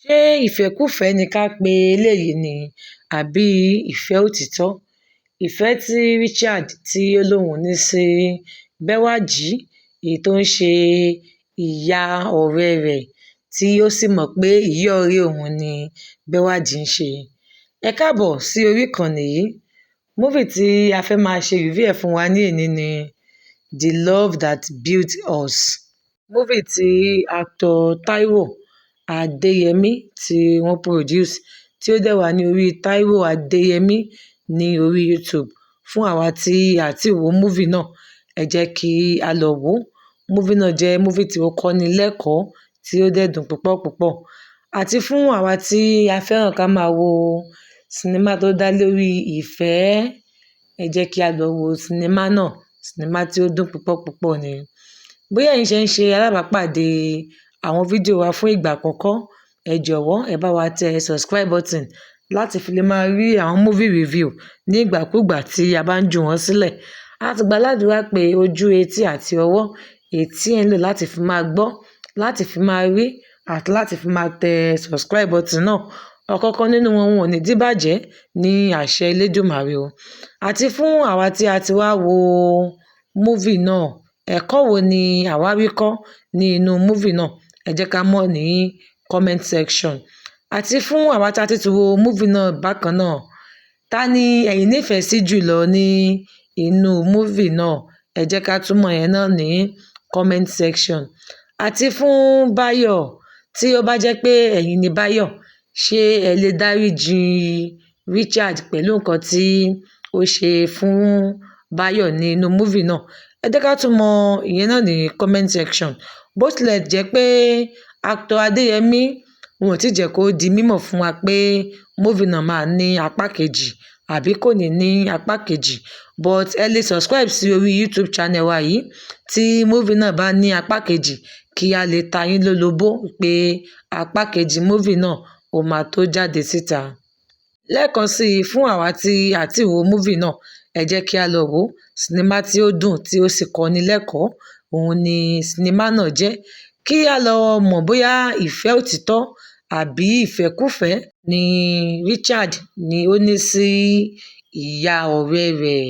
Ṣé ìfẹ́kúfẹ̀ẹ́ ni ká pe eléyìí ni àbí ìfẹ́ òtítọ́? Ìfẹ́ tí Richard tí ó lóun ní sí Bẹ́wàjí, èyí tó ń ṣe ìyá ọ̀rẹ́ rẹ̀, tí ó sì mọ̀ pé ìyá ọ̀rẹ́ òun ni Bẹ́wàjí ń ṣe. Ẹ káàbọ̀ sí orí ìkànnì yìí. Movie tí a fẹ́ máa ṣe review ẹ̀ fún wa ní èní ni The Love That Built Us. Movie tí actor Taiwo Adéyẹmí tí wọ́n produce, tí ó dẹ̀ wà ní orí Taiwo Adéyẹmí ní orí YouTube. Fún àwa tí a ti wo movie náà, ẹ jẹ́ kí a lọ wò ó. Movie náà jẹ́ movie tí ó kọ́ni lẹ́kọ̀ọ́, tí ó dẹ̀ dùn púpọ̀ púpọ̀. Àti fún àwa tí a fẹ́ràn ká máa wo sinimá tó dá lórí ìfẹ́, ẹ jẹ́ kí a lọ wo sinimá náà. Sinimá tí ó dùn púpọ̀ púpọ̀ ni. Bóyá ẹ̀yin ṣe ń ṣe alábàápàdé àwọn fídíò wa fún ìgbà àkọ́kọ́, ẹ jọ̀wọ́, ẹ bá wa tẹ subscribe button láti fi lè máa rí àwọn movie review ní ìgbàkúgbà tí a bá ń jù wọ́n sílẹ̀. A ti gba ládùrá pé ojú, etí àti ọwọ́ èyí tí ẹ̀ ń lò láti fi máa gbọ́, láti fi máa rí àti láti fi máa tẹ subscribe button náà, ọ̀kọ̀ọ̀kan nínú wọn ò ní díbàjẹ́ ní àṣẹ Elédùmarè o. Àti fún àwa tí a ti wá wo movie náà, ẹ̀kọ́ wo ni àwa rí kọ́ ní inú movie náà? Ẹ jẹ́ ká mọ̀ ní comment section. Àti fún àwa tí a ti wo movie náà bákan náà, ta ni ẹ̀yin nífẹ̀ẹ́ sí jùlọ ní inú movie náà? Ẹ jẹ́ ká tún mọ̀ yẹn náà ní comment section. Àti fún Báyọ̀, tí ó bá jẹ́ pé ẹ̀yin ni Báyọ̀, ṣé ẹ lè dáríjì Richard pẹ̀lú nǹkan tí ó ṣe fún Báyọ̀ ní inú movie náà? Ẹ jẹ́ ká tún mọ̀ ìyẹn náà ní comment section. Bó tilẹ̀ jẹ́ pé actor Adéyẹmí, wọn ò tí jẹ́ kó di mímọ̀ fún wa pé movie náà máa ní apá kejì àbí kò ní ní apá kejì, but ẹ lè subscribe sí orí YouTube channel wa yìí, tí movie náà bá ní apá kejì, kí a lè ta yín lólobó pé apá kejì movie náà ó máa tó jáde síta. Lẹ́ẹ̀kan sí i, fún àwa tí a ti wo movie náà, ẹ jẹ́ kí a lọ wò ó. Sinimá tí ó dùn, tí ó sì kọ́ni lẹ́kọ̀ọ́, òun ni sinimá náà jẹ́. Kí a lọ mọ̀ bóyá ìfẹ́ òtítọ́ àbí ìfẹ́kúfẹ̀ẹ́ ni Richard ni ó ní sí ìyá ọ̀rẹ́ rẹ̀.